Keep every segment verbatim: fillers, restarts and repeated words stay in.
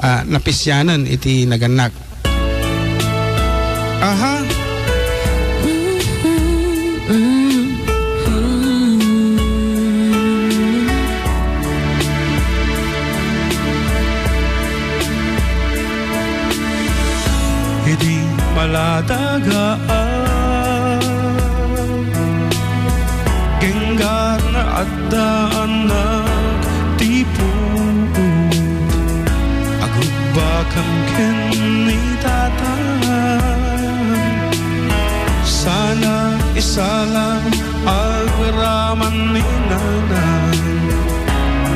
ah, napisianen iti nagannak. Aha. Idi maladagaan, genggan nga adda anak ti puot. Agubbakam ken ni tatang, sana isalang agraman ni nanang.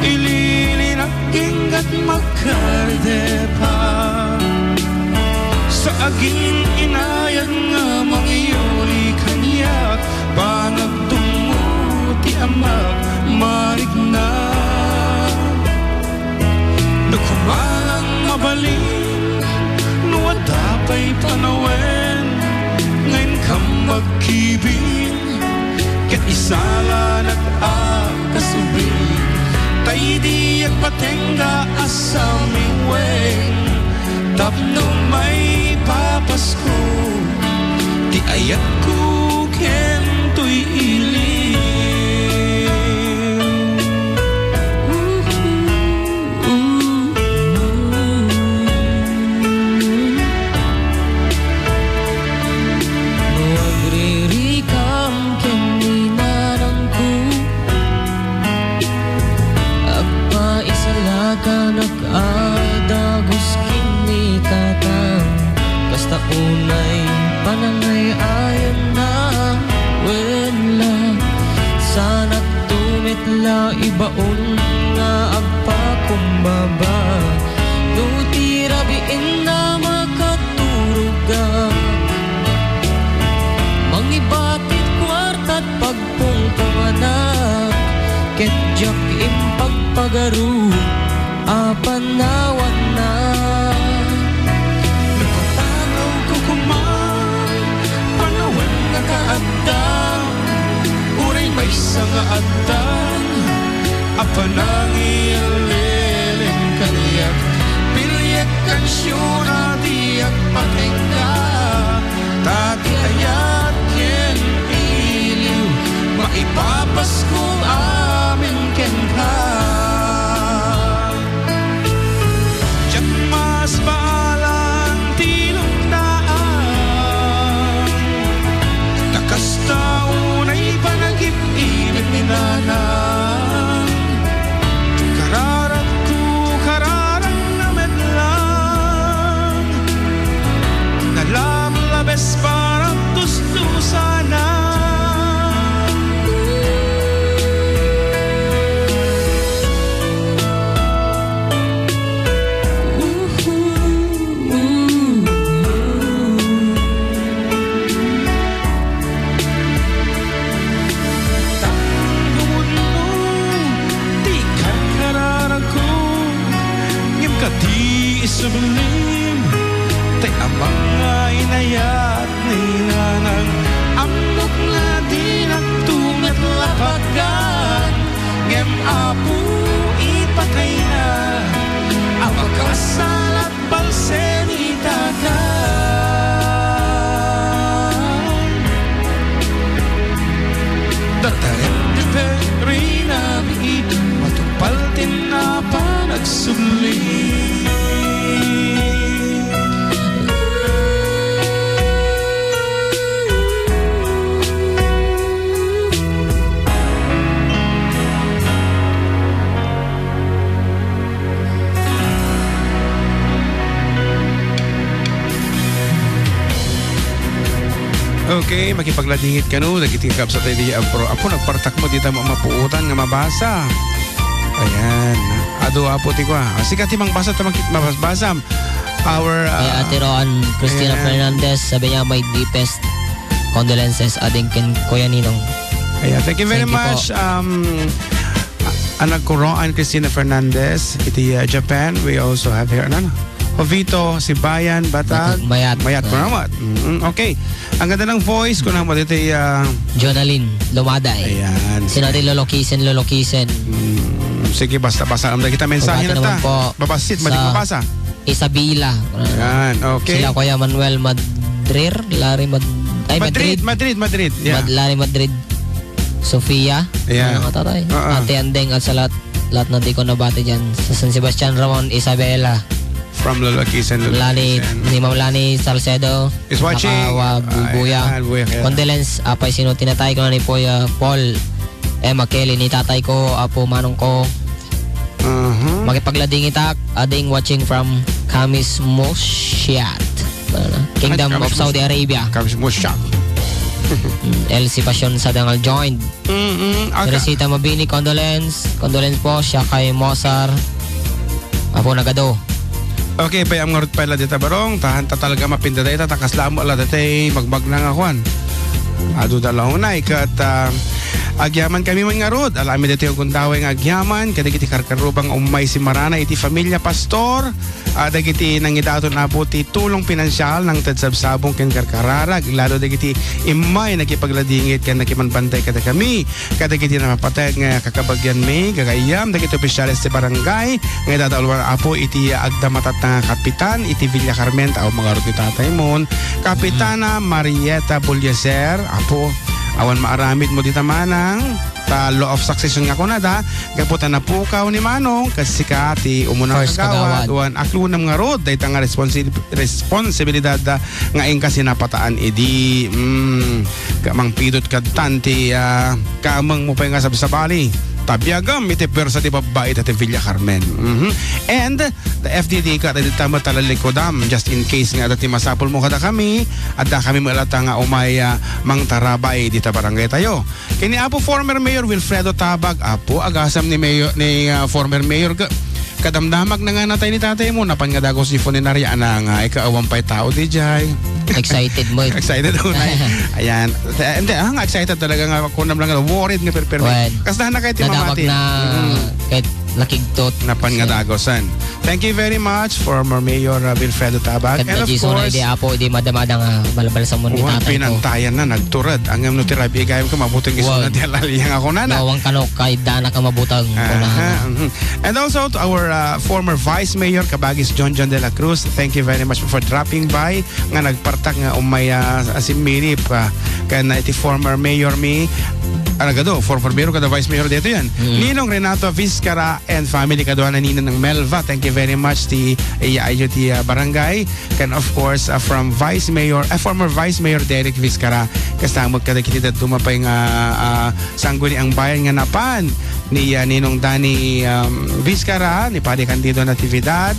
Ililinak Genggat makardepa sa agin-inayag nga mangyuli kaniak, panagtungmo ti amak marikna. No kumalang mabalin, no adda pay panawen, nga inkam magkibin, ket isalanak a kasubli, ta idi agpatengga a samiweng, tapno maipapasko ti ayatko ken toy iliw. No agririkam ken ni nanangko, agpaisalakanak a dagus ken ni tatang, kasta unay panangay-ayanna, wen la, sanak Tumet la ibaon nga agpakumbaba, no ti rabiin na makaturogak. Mangiba ti kuartat pagpungponganak, ket diak impagpagaru a panawanna. Nakatanawko koma, panawen nga kaadda, uray maysa nga addan a panangililin kaniak. Piliek kansiona ti agpatengga, ta ti ayat ken iliw maipapasko amin kenka. Diak masbalan ti luknaan, ta kasta unay panagib-ibit ni nanang. Kararagko, kararag na met lang, nalablabes para tustusana. Tanggungonmo ti karkararagko, ngem kadi isublim, tay amak nga inayat ni nanang. Ammok nga dinakto met la patgan, ngem Apo, ipatayna a makasalat balsem ita ka. Datarem ti perina, biit, matupal ti napan agsubli. Okay, makipagladingit kano dagiti kabsat a idi, ah, pro-, apo, nagpartak mo, dita mo mapuotan nga mabasa. Ayan. Adu, apo, ti kua. Ah, sika ti mangbasa, ta makit-, mabasbasam. Our, Kay ah, Ate Roan Cristina ayan. Fernandez, sabi niya, "My deepest condolences, ading ken Kuya Ninong." Ayan, thank you very Thank you po. much. Um, a-, anak ko, Roan Cristina Fernandez, iti, uh, Japan. We also have here, ano, Jovito, si Bayan, Bata, Batag Mayat. Mayat, Ah. Maramat. Mm, okay. Ang ganda ng voice ko naman iti, uh, Jonalyn Lumaday. Ayan. Sino ti lolokisen, lolokisen? Mm, sige, basta-basta. Ang kita mensahe Pagkati na naman ta. po Babasit, mali sa mabasa. Isabela. Yan, okay. Sila Kuya Manuel Madrir, Larry Mad-, ay, Madrid, Madrid. Madrid, Madrid, yeah. Mad-, Larry Madrid, Sofia. Yeah. Ano nga, tatay? Oo. Ate Andeng at sa lahat, lahat na di ko nabati dyan. Sa San Sebastian, Ramon, Isabela. From Lolo Kisan, Lolo Lani, Kisan. Ni Ma'am Lani Salcedo. Is watching. Nakawa, Bubuya. Ayan, Bubuya, yeah. Condolence, apay sino tinatay ko na ni Kuya Paul. Emma Kelly ni tatay ko, apo manong ko. Aha. Makipaglading itak, ading watching from Kamis Muscat. Ano? Kingdom Kamis of Saudi Mus-, Arabia. Kamis Muscat. Mm, L C Passion sa Dangal joined. Mm-mm. Aga. Teresita Mabini, condolence. Condolence po siya kay Mozart. Apo Nagado. Okay, pay-am ngarud pay la dita, barong. Tahan ta talaga mapinda dayta, ta kasla mo la dayta, magmagna nga kuan. Adu da la unay, ket, ah, agyaman kami man ngarud. Ala, amin daytoy gundaway nga agyaman, kadagiti karkarubang ummay si Marana iti familia Pastor. Ah, dagiti nangidaton, Apo, ti tulong pinansial, nangted sabsabong ken karkararag, lalo dagiti immay nakipagladingit ken nakimanbantay kadakami. Kadagiti napateg nga kakabagianmi, gagayyem, dagiti opisyales ti barangay nga idadauluan, Apo, iti agdamatat nga kapitan iti Villa Carmen, tao mangarot ni tatay mon, Kapitana Marieta Bullieser, Apo, awan maaramid mo dita manang, ta law of succession nga kunada, gapu ta napukaw ni Manong, ket sika ti umuna nga kagawad, wen aklonam ngarud dayta nga responsi-, responsibilidad nga inka sinapataan idi, mm, ka-, mangpidot kadtan ti, ah, kaameng mo pay nga sabsabali. Ta biagam iti puwersa ti babbai ita ti Villa Carmen. Mhm. And the F D D ka, adda dita met a lalikodam, just in case nga adda ti masapul mo kadakami, adda kami met latta nga umay, ah, mangtarabay dita barangay tayo. Ken ni Apo former Mayor Wilfredo Tabag, Apo, agasam ni Mayor, ni, ah, former Mayor, ga-, kadamdamag na nga natay ni tatay mo, napan nga dagos di funeraria, ana nga, ika awan pay tao di jay. Excited mo. Excited ako na. Ayan. Te-, hindi, ah, nga excited talaga nga, kunam lang, worried nga per-, permi. Wen. Kasdahan na kayo ti nadamag mamati. Na, mm, kahit nakigtot. Napan nga dagosan. Thank you very much, former Mayor, uh, Wilfredo Tabag. And of course, di Apo, di madamada nga balbalsamon ni tatay ko. Pinantayan na, nagturad. Ang ano ti rabi, gayam ka, mabutang iso na ti alaliang ako na na. Nawang kano, kahit daan ka mabutang. Aha, mhm. And also to our, uh, former Vice Mayor, Kabagis John John de la Cruz, thank you very much for dropping by. Nga nagpartak nga umay, ah, a similip, ah, ken, ah, iti former mayor mi, ah, nagado, former mayor kada vice mayor dito yan. Mm. Ninong Renato Vizcara and family, kadua na Ninang Melva. Thank you very much ti, iya, ayo ti, ah, barangay. Ken of course, ah, from Vice Mayor, ah, former Vice Mayor Derek Vizcara. Kastamot kadagiti dadduma pay nga, ah, Sangguniang Bayan nga napan ni, ah, Ninong Danny, um, Vizcara, ni Padi Candido Natividad,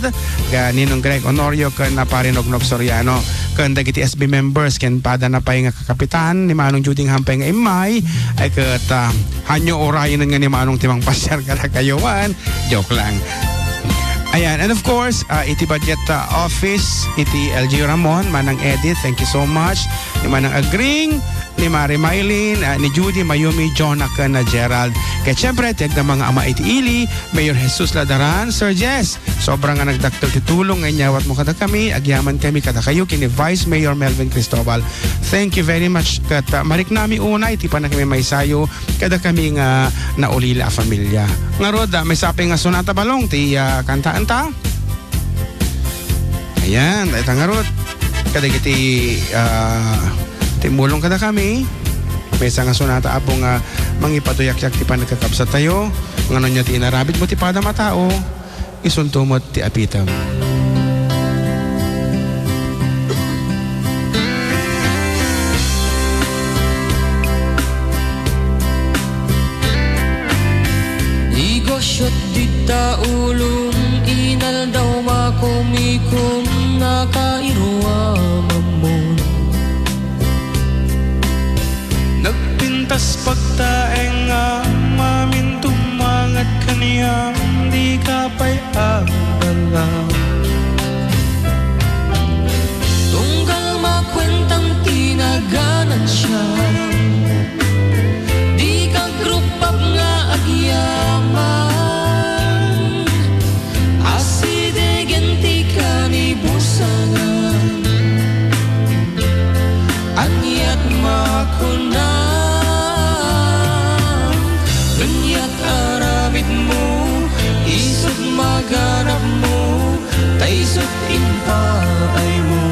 ga Ninong Greg Honorio, ken na Pari Nognog Soriano, ken dagiti S B members, ken pada na pay nga kakapitan ni Manong Juding Hampay nga immay, ay ket, ah, hanyo urayen nga ni Manong ti mangpasiar kadakayo man. Joke lang. Ayan, and of course, ah, iti budget, ah, office, iti L G Ramon, Manang Edith, thank you so much. Ni Manang Agring, ni Mare Mylene, ah, ni Judy, Mayumi, Jonah, ken na Gerald. Ket siyempre, ti agdama nga ama iti ili, Mayor Jesus Ladaran, Sir Jess. Sobra nga nagdakkel ti tulong nga inyawat mo kadakami, agyaman kami kadakayo ken ni Vice Mayor Melvin Cristobal. Thank you very much. Ket, ah, mariknami unay ti pannakami maysayo kadakami nga naulila a familia. Ngarud, ah, maysa pay nga sonata balong ti, ah, kantaanta. Ayan, dayta ngarud. Kadagiti, ah, timmulong kadakami. Maysa nga sonata, Apo, nga mangipaduyakyat ti pannakakabsattayo. Ngano nia ti inaramid mo ti padam a tao, isunto met ti apitem. Igosyo dita ulom, inaldaw makumikom, nakairuamamon. Nagpintas pagtaeng nga mamin tumangat kaniam, di ka pay agdala. Tunggal makuentam ti naganansiam, di ka agrupap nga agyaman. Asidegen ti kanibusangan. Aniat makunam, aniat aramidmo, isut' maganabmo, Isut' impaaymo.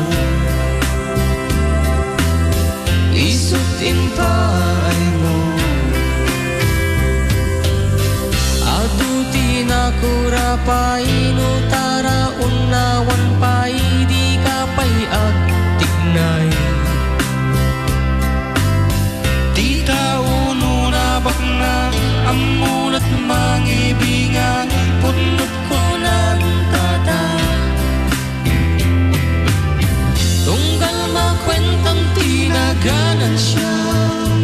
Isut' impaaymo. Adu ti nakura pay no taraon awan pay dika pay agtiknay. Ti tao no nabaknang, ammona ti mangibingan, pudno ti kunan tata. Tunggal makuentam ti naganansiam,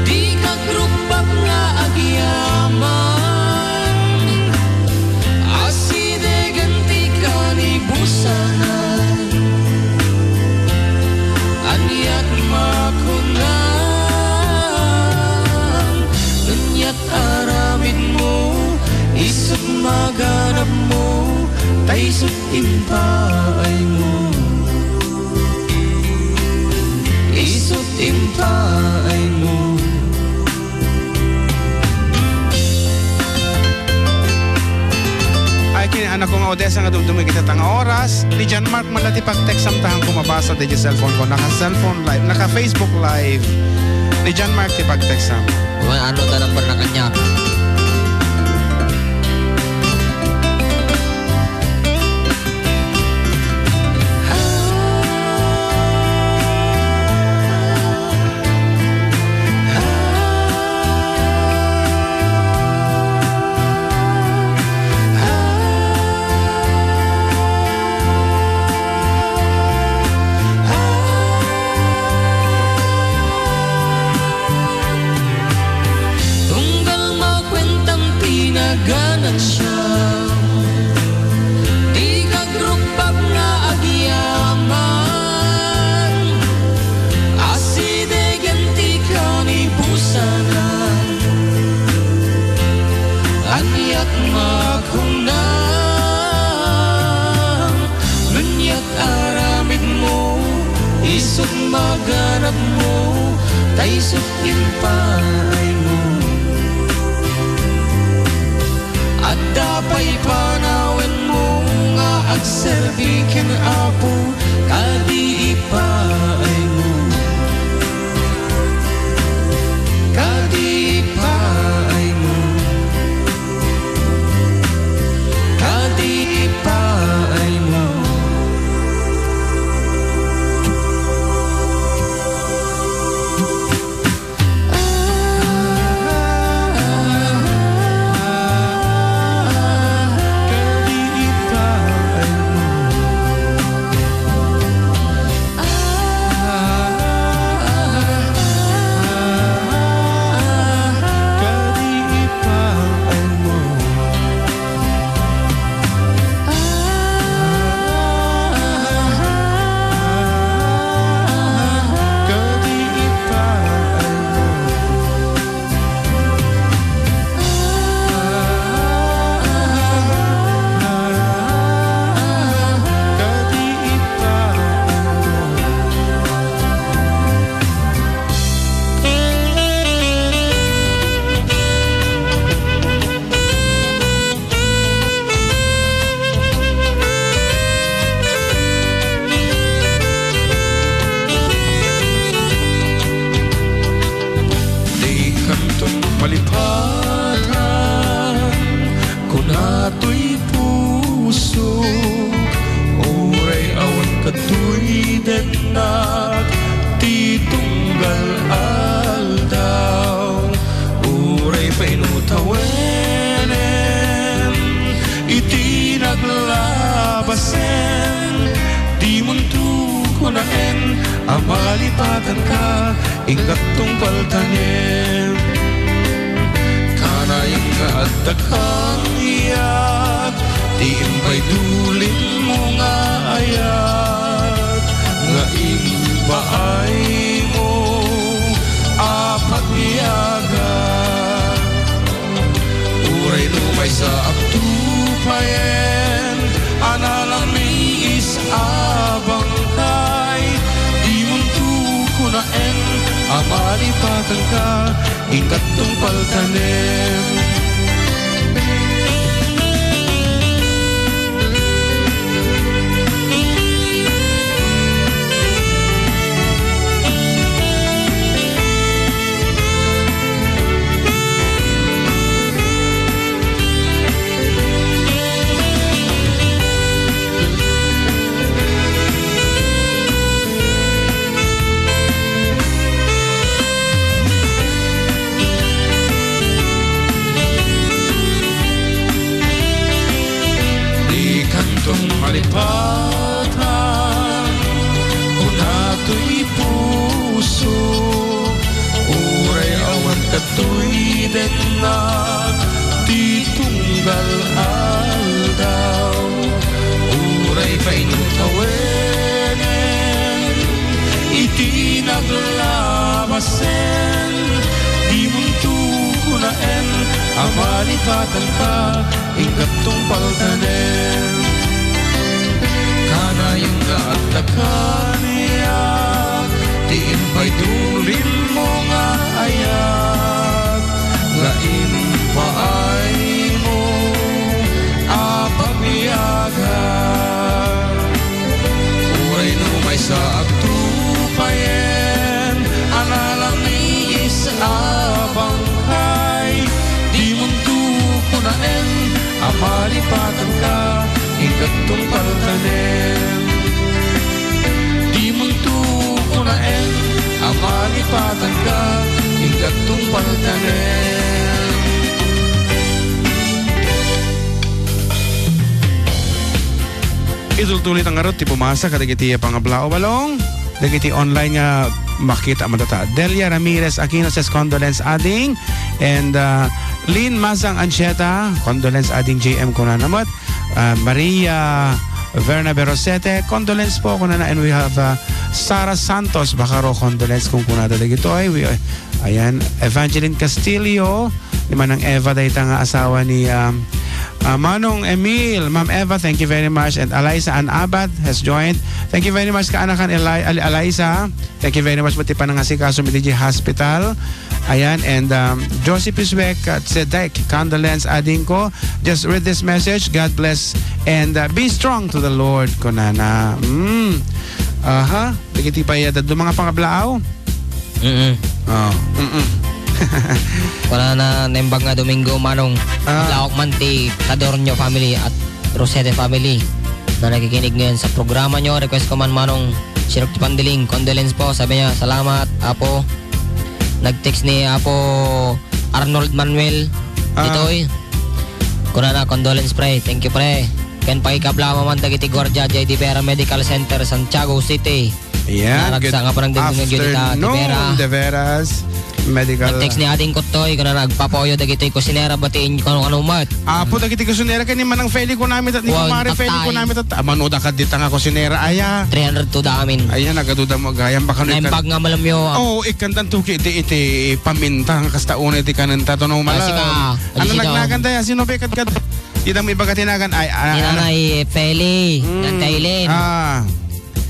dika agrukbab nga agyaman. Asidegen ti kanibusanan. Aniat makunam, aniat aramidmo, isut' maganabmo, ta isut' impaaymo. Isut' impaaymo. Ay, ken ni anakko nga Odessa nga dumdumngeg ita nga oras, ni John Mark man la ti pagteksam ta haanko mabasa daydiay cellphone ko. Naka-cellphone live, naka-Facebook live. Ni John Mark ti pagteksam. Wen, ano ta number na kaniak? Tunggal makuentam ti naganansiam, dika agrukbab nga agyaman. Asidegen ti kanibusanan. Aniat makunam, aniat aramidmo, isut' maganabmo, ta isut' impaaymo. Adda pay panawenmo nga agserbi ken Apo, kadi ipaaymo. Kadi ipaaymo. Kadi ipaaymo. Dikanto malipatan, kuna toy pusok, uray awan kadtoy detnak ti tunggal aldaw. Uray pay no tawenem iti naglabasen, dimonto kunaen a malipatanka, inkaton paltanem. Kanayon nga adda kaniak ti impaydulitmo nga ayat nga impaaymo a pagbiagan. Uray no maysa a tupayen a nalamiis a bangkay, dimonto kunaen a malipatanka, inkaton paltanem. Lipatan, kuna toy puso, uray awan kadtoy detna ti tunggal aldaw, uray pay no tawenen iti naglabasen, dimonto kunaen a malipatanka, inka tungpaltanen. Kanayon nga adda kaniak ti impaydulitmo nga ayat, nga impaaymo a pagbiagan. Uray no maysa agtupayen a nalamiis a bangkay, dimonto kunaen a malipatanka, inka tungpaltanen. Dimonto kunaen a malipatanka, inka tungpaltanen. Itultuloy ta ngarud ti pumasa kadagiti pangablaaw, Balong. Dagiti online nga makita mo data. Delia Ramirez Aquino says, "Condolence, ading." And, uh, Lynn Masang Anchieta, "Condolence, ading J M," kunana met. Uh, Maria Verna Berosete, "Condolence po," kunana. And we have, uh, Sara Santos Bacaro, "Condolence," kunkunada dagitoy. We, uh, ayan, Evangeline Castillo, ni Manang Eva, dayta nga asawa ni, um, uh, Manong Emil. Ma'am Eva, thank you very much. And Eliza Ann Abad has joined. Thank you very much, kaanakan Eli-, Eli-, Eliza. Thank you very much met ti panangasikaso mi diay hospital. Ayan, and, um, Josie Piswek at Zedek, "Condolence, ading ko. Just read this message. God bless and, uh, be strong to the Lord," kunana. Mm. Aha. Dagiti pay, uh, dadduma nga pangablaaw. Mm-mm. Oh, mm-mm. Kunana, naimbag nga Domingo, Manong. Ah. Adlaw man ti Tadornio family at Rosete family na nakikinig ngayon sa programa nyo. Request ko man, Manong, Sirok ti Pandiling, condolence po. Sabi niya, "Salamat, Apo." Nag-text ni Apo Arnold Manuel Ah. ditoy. Kunana, "Condolence, pre." Thank you, pre. Ken pakikablaaw man dagiti guardia diay Vera Medical Center, Santiago City. Ayan, naragsak nga panagdengdeng nga dita, afternoon, Vera. De Veras Medical. Nag-text ni Ading Kuttoy, kunana, "Agpapuyo dagitoy kusinera, batiin kano-kano met." Apo, dagiti kusinera ken ni Manang Feli kunami tat, ni Kumare Feli kunami tat. Amano da kadita nga kusinera, aya. Three hundred to da amin. Aya, nagaduda mo, gayam, baka no naimbag nga malamyo. Oo, ikkantan to ki-, iti, iti paminta nga kasta unay ti kanenta to, no, malam. Ano nagnaganta ya? Sino ba ikad-, kad-, di da mo ibaga tinagan? Ay, ah, ni Nanay Feli, Nanay Aileen. Ah.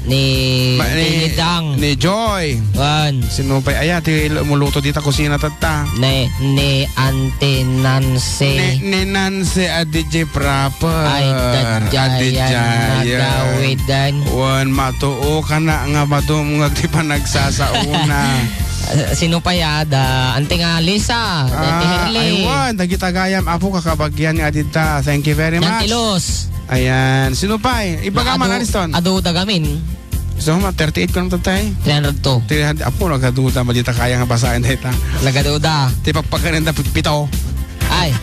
Ni, ni Dang. Ni Joy. Wan. Sino pay aya ti muluto dita kusina tatta? Ni, ni Auntie Nancy. Ni, ni Nancy, adi jay proper. Ay, dadyayan, nagawidan. Wan, matuo ka na nga madumngag ti panagsasaona. Sino pay ada? Auntie nga Lisa, Auntie Herly. Aywan, dagita gayam, Apo, kakabagyan nga dita. Thank you very much. Auntie Luz. Ayan. Sino pay? Ibaga man, Ariston. Adu da gamin. So, ma, thirty-eight ko lang tatay. Three hundred two. Three hundred. Apo, nagaduda. Madita kaya nga basahin dahil ta. Nagaduda. Ti pagpaganin na pito. Ay.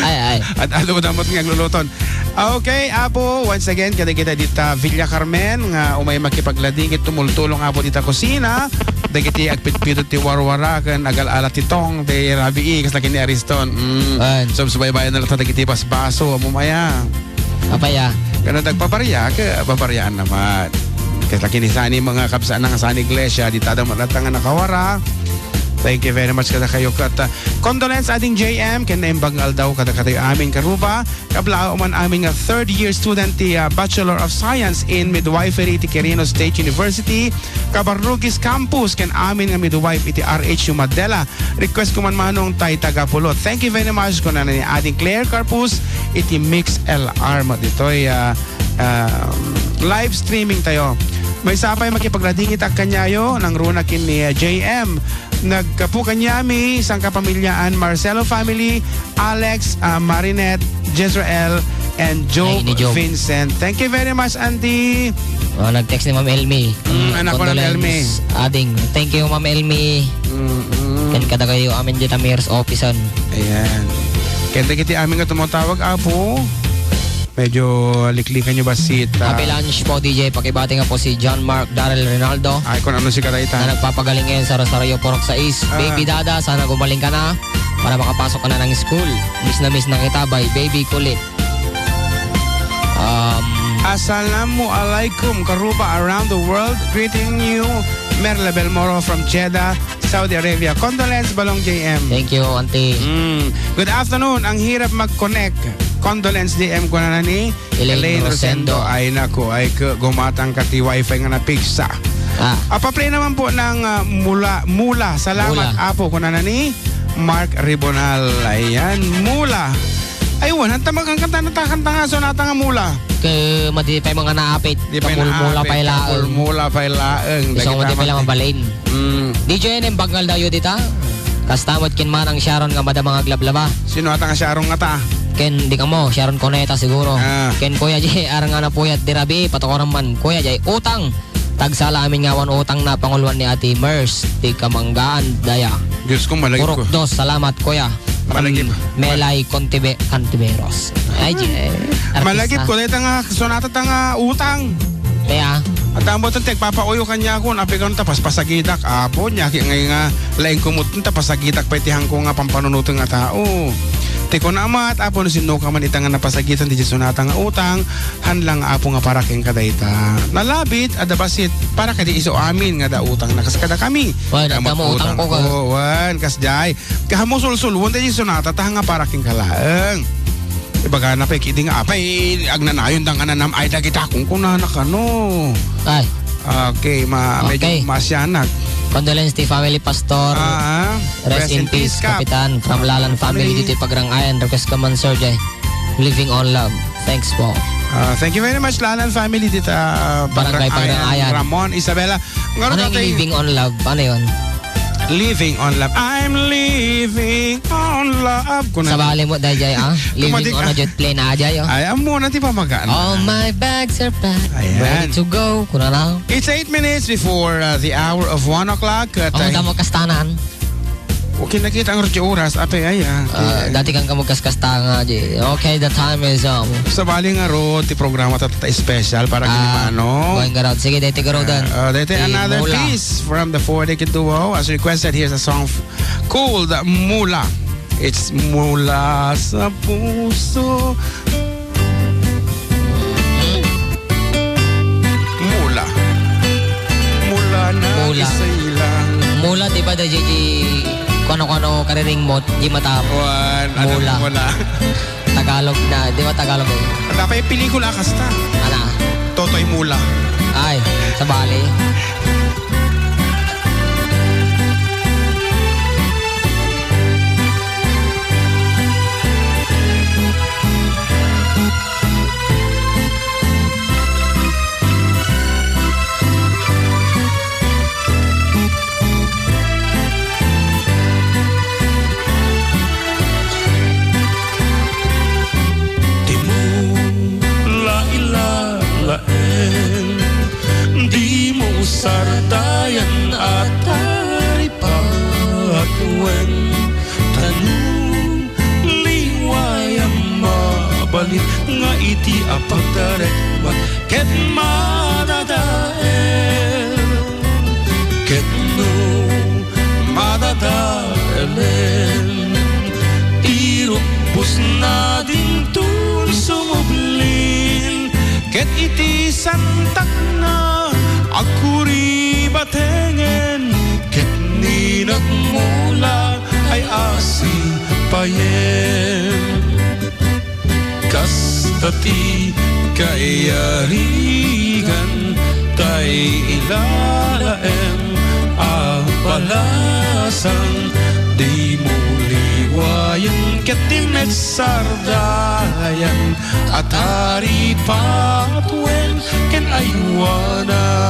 Ay, ay. At adu da mo't nga agluluton. Okay, Apo, once again, kada kita dita Villa Carmen, nga umay makipagladingit, tumultulong, Apo, dita kusina. Dagiti agpitpito ti warwara, kan agal-ala ti tong, ti rabii, kas laki ni Ariston. Mm. Subsubaybayan na lang ta dagiti basbaso, amumaya. Apaya. Kano dagpaparia, ke, paparia naman. Kaya laki ni Sani, mga kabsaan nga Sani Iglesia, di tada malata nga nakawara. Thank you very much kada kayo. Kat, uh, condolence, ading J M, ken naimbag nga aldaw kada katayo amin karuba. Kablaaw man amin nga third year student ti, uh, Bachelor of Science in Midwifery ti Quirino State University, Cabarrugis Campus, ken amin nga midwife iti R H U Madela. Request ko man manong tay taga Pulot. Thank you very much, kunana ni Ading Claire Carpus iti Mix L R mo ditoy, ah, ah, live streaming tayo. Maysa pay makipagladingit ak kaniayo, nangruna ken ni, ah, J M. Naggapu kaniami, sangkapamiliaan, Marcelo family, Alex, ah, Marinette, Jezreel, and Job Vincent. Thank you very much, Auntie. Oh, nag-text ni Ma'am Elmi. Mm, anak ko, Ma'am Elmi. Condolence, ading. Thank you, Ma'am Elmi. Mm-mm. Ken kada kayo amin dita mayor's office-an. Ayan. Ken dagiti amin nga tumawag, Apo. Medyo liklikan nyo ba si ta- Happy lunch po, D J. Pakibati nga po si John Mark Darrell Rinaldo. Ay, kung ano si Karaytan. Na nagpapagaling ngayon sa Rosario, Purok sais. Ah. Baby Dada, sana gumaling ka na para makapasok ka na ng school. Miss na miss na kita by Baby Kulit. Um, Assalamu alaikum, Karuba around the world. Greeting you, Merla Belmoro from Jeddah, Saudi Arabia. Condolence, Balong J M. Thank you, Auntie. Mm. Good afternoon. Ang hirap mag-connect. Condolence, J M, kunana ni Elaine Elaine Rosendo. Rosendo. Ay, naku, ay, k-, gumatang ka ti wifi nga napigsa. Ah. Ah, pa-play naman po ng, ah, Mula, Mula. Salamat, Mula. Apo, kunana ni Mark Ribonal. Ayan, Mula. Ay, wan, hanta magkanta na ta, kanta nga, sonata nga Mula. Ke, madi pay mga naapit. Di pay Kapulmula naapit, pay laeng. Kapulmula pay laeng. Gusto mo Dagita di pay lang mati- mabalin. Mm. D J N M, bagngal dayo dita. Kasta met ken Manang Sharon nga madama nga aglablaba. Sino ata nga Sharon nga ta? Ken, di ka mo, Sharon Cuneta siguro. Ah. Ken Kuya J R nga napuyat di rabii, patukoran man. Kuya J, utang. Tagsala amin nga awan utang na panguluan ni Ate Mers, ti Kamanggaan, daya. Diyos ko, malagip ko. Purok dos, salamat, Kuya. Malagip. From Melay Contibe-, Cantiveros. Ay, J-, eh, artista. Malagip ko, dahil nga, sonata ta nga utang. Kaya? At ang butang tigpapauyo kanya ako, napikan ta, paspasagitak, apo, niya, ki-, ngay nga, laing kumutun, ta pasagitak pa iti hangko nga pampanunutan nga tao. Ti ko na amat, apo, no sinno ka man ita nga napasagitan, di sonata nga utang, han lang, apo, nga para ken kadayta. Nalabit, adda bassit, para kadi isu amin, nga da utang na kas kada kami. Wan, adda mo utang ko ka. Wan, kas jay. Kahamusulsul, wan, di sonata, ta nga para ken kalaeng. Ibagana pay, kidi nga, apay, agnanayon da nga nanam-ay dagita kung kunana kano. Ay. Okay, ma-, medyo Okay. masianak. Condolence ti family, Pastor. Ah, Rest in peace, Kap. Kapitan. From Lalan family, Family. Dito Pagrangayan. Request ka man, Sir Jay. Living on Love. Thanks po. Ah, thank you very much, Lalan family, dito, ah, Barangay Pagrangayan, Pagrangayan. Ramon, Isabela. Ngaro Ano yung dati Living on Love? Paano yun? Living on love. I'm living on love. Kuna Sa bali mo, dahil jay, ah? Living Kumadi on ka. A jet plane, ah, jay, oh. Ay, amo na, di ba, magaan? All my bags are packed, Ayan. ready to go. Kuna na. It's eight minutes before, uh, the hour of one o'clock. At Ang ay, damo kastanan. Okay, nakita ang radyo oras. Ate, ay, ah. Ah, dati kang kamagkaskasta nga, jay. Okay, the time is, um, Sa bali nga ro, ti programa ta, ta special para Ah, kini Mano. Going around. Sige, dahil tigarodan. Ah, ah, dahil Ti another Mula. piece from the Four Naked Duo. As requested, here's a song f-, called Mula. It's Mula sa Puso. Mula. Mula na Mula. isailang. Mula, di ba, da, J J, kung ano-kung ano kariring mo, di mata-, Wan, ano Mula. Mula? Tagalog na, di ba Tagalog eh? Ang dapat yung pelikula, kasta. Ana? Totoy Mula. Ay, sa bali. Ti mula ilalaen, dimo sardayan a taripatuen, ta no liwayam mabalin nga idi a pagtarekmat ket madadael. Ket no madadaelen, irubbosna dinton sumublin. Ket iti santakna, agkuri batengen, ket ni nagmula ay asipayen. Kasta ti kayarigan tay ilalaem a balasang, dimo liwayen ket di met sardayan a taripatuen ken aywanan.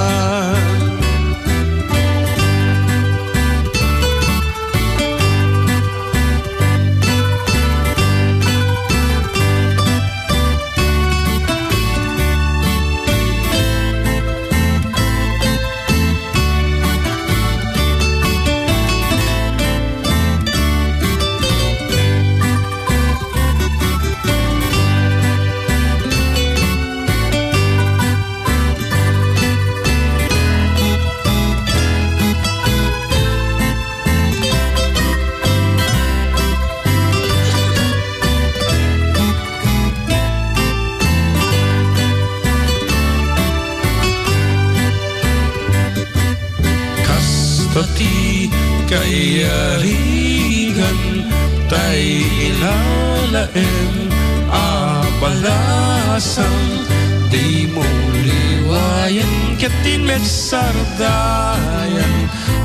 Ti kayarigan tay ilalaem a balasang, dimo liwayen ket ti met sardayan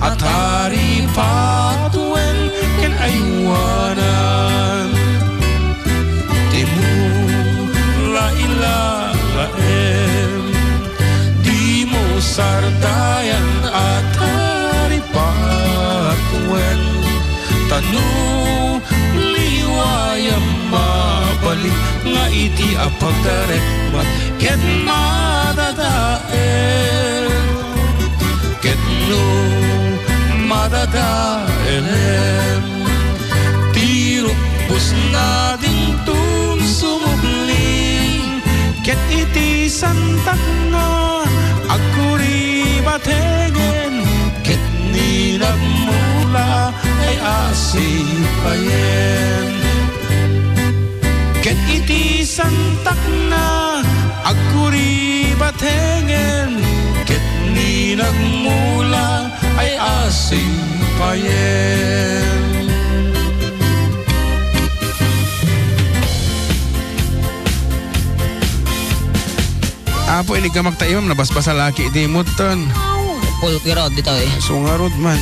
a taripatoen ken aywanan. Dimo la ilalaem, dimo sardayan a taripatoen. Ta no liwayam mabalin nga iti a pagtarekmat ket madadael, ket no madadaelem, ti rukbosna dinton sumubli, ket iti santakna agkuri batengen, ket ni nagmula ay asipayen. Ket iti santakna agkuri batengen, ket ni nagmula ay asipayen. Apo, iniggamak ta imam, nabasbasa laki idi mutten. Pulot ngarud ditoy. So ngarud man.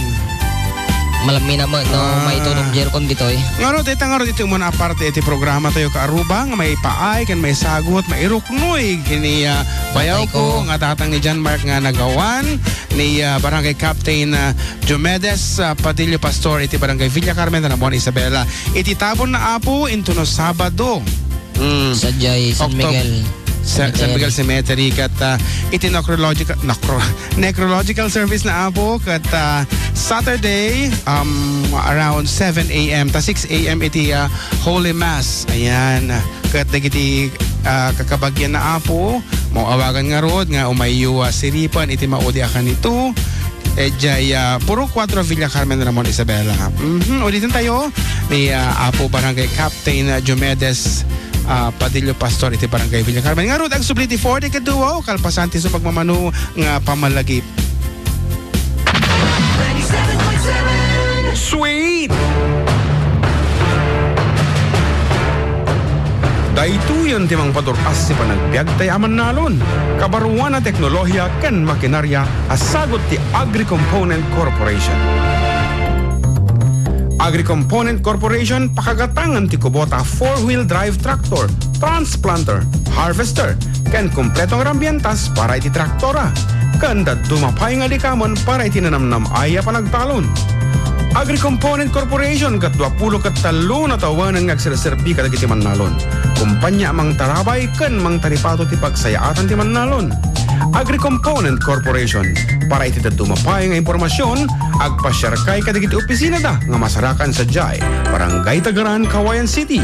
Malamina met no, ah, maitudok di aircon ditoy. Ngarud, ita ngarud iti umuna a parte iti programa tayo, kaaruba, nga maipaay ken maisagut, mairuknoy ken ni, ah, bayaw ko, nga tatang ni John Mark nga nagawan ni, ah, Barangay Captain, ah, Diomedes, ah, Padillo Pastor iti Barangay Villa Carmen, Ramon Isabela. Iti tabon na Apo, intuno Sabado. Mm. Sadiay San Octob-, Miguel Sa-, San Cemetery. Miguel Cemetery ket, ah, iti necrological, necro-, necrological service na Apo ket, ah, Saturday, um, around seven a m ta six a m iti, ah, Holy Mass. Ayan. Ket dagiti, ah, kakabagian na Apo, maawagan ngarud nga umayyo, ah, siripen iti maudi a kanito. Idiay, ah, Purok Cuatro, Villa Carmen, Ramon Isabela. Mhm, ulitin tayo ni, ah, Apo Barangay Captain, ah, Diomedes, ah, Padillo Pastor iti Barangay Villa Carmen. Ngarud, agsubli ti four decade duo, kalpasan ti sumagmamano nga pamalagip. Sweet! Daytoyen ti mangpadur-as ti panagbiag tay a mannalon, kabaruan a teknolohiya ken makinarya a sagut ti Agri-Component Corporation. Agri-Component Corporation, pakagatangan ti kubot a four-wheel drive tractor, transplanter, harvester, ken kompleto nga rambientas para iti traktora, ken dadduma pay nga likamen para iti nanamnam-ay a panagtalon. Agri-Component Corporation ket duapulo ket tallo na tawen nga agserserbi kadagiti mannalon, kompania a mangtarabay ken mangtaripato ti pagsayaatan ti mannalon. Agri-Component Corporation. Para iti dadduma pay nga impormasion, agpasiarkay kadagiti opisinada nga masarakan sadiay Barangay Tagaran, Cauayan City,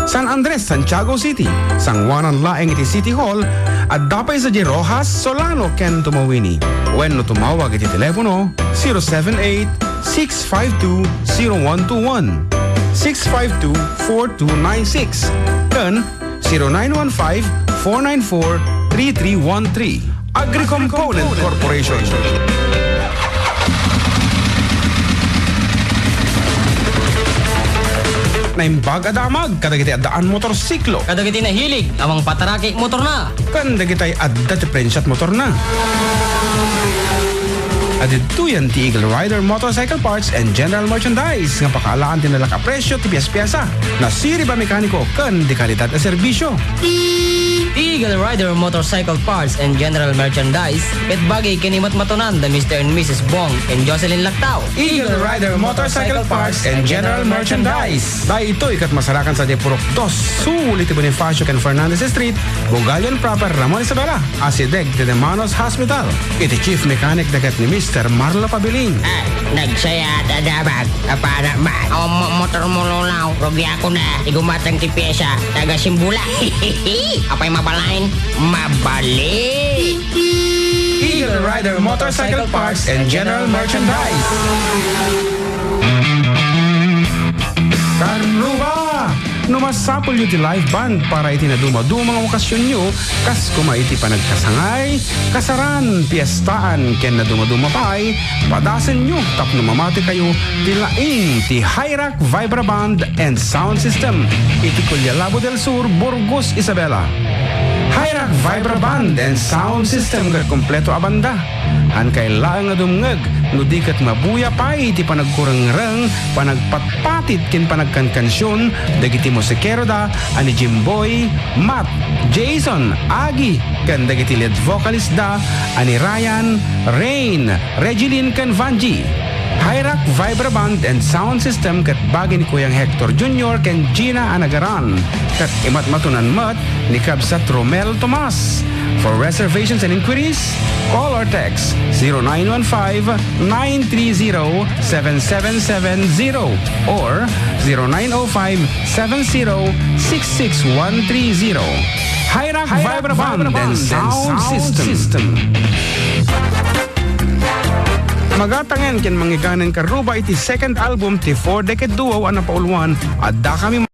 San Andres, Santiago City, sanguanan laeng iti City Hall, adda pay sadiay Roxas, Solano, ken Tumawini. Wenno tumawag iti telepono zero seven eight, six five two, zero one two one, six five two, four two nine six, ken zero nine one five, four nine four, three three one three. Agri-Component Corporation. Naimbag a damag kadagiti addaan motorsiklo. Kadagiti nahilig a mangpataraki motorna. Ken dagitay adda ti prensiat motorna. Adidtoyen ti Eagle Rider Motorcycle Parts and General Merchandise nga pakaalaan ti nalak a presio ti pies-piesa, nasirib a mekaniko ken de kalidad a serbisio. Eagle Rider Motorcycle Parts and General Merchandise, ket bagi ken ni matmatonan da Mister and Missus Bong ken Jocelyn Lactao. Eagle Rider Motorcycle Parts and General Merchandise. Daytoy ket masarakan sadiay Purok Dos, sul iti Bonifacio ken Fernandez Street, Bugallon Proper, Ramon Isabela. Asideg ti Demanos Hospital. Iti chief mechanic dagiti ni Mister Marlo Pabilin. Ah, nagsaya ta damag. Apana man. Awan mo motor mo, Lolaw. Rugiakon a. Ti gumatang ti piesa. Taga Simbula. Apay mabalain? Mabali. Eagle Rider Motorcycle Parts and General Merchandise. Karuba! No masapulyo ti live band para iti nadumaduma nga okasionyo, kas koma iti panagkasangay, kasaran, piestaan, ken nadumaduma pay, padasenyo tapno mamatikayo ti laing ti Hyrac Vibra Band and Sound System iti Collao del Sur, Burgos, Isabela. Hyrac Vibra Band and Sound System ket kompleto a banda. Hankay laeng nga dumngeg no di ket mabuya pay iti panagkurengreng, panagpatpatit ken panagkankansion dagiti musikeroda a ni Jimboy, Matt, Jason, Agi, ken dagiti lead vocalist da a ni Ryan, Rain, Regilin ken Vangie. Hyrac Vibra Band and Sound System ket bagi ni Kuyang Hector Junior ken Gina a nagaran. Ket imatmatunan met ni Kabsat Romel Tomas. For reservations and inquiries, call or text zero nine one five, nine three zero, seven seven seven zero or zero nine oh five, seven zero, six six one three zero. Hyrac Vibra Band and Sound System. Magatangen ken mangiganen karuba iti second album ti Four Decade Duo a napauluan, Addakami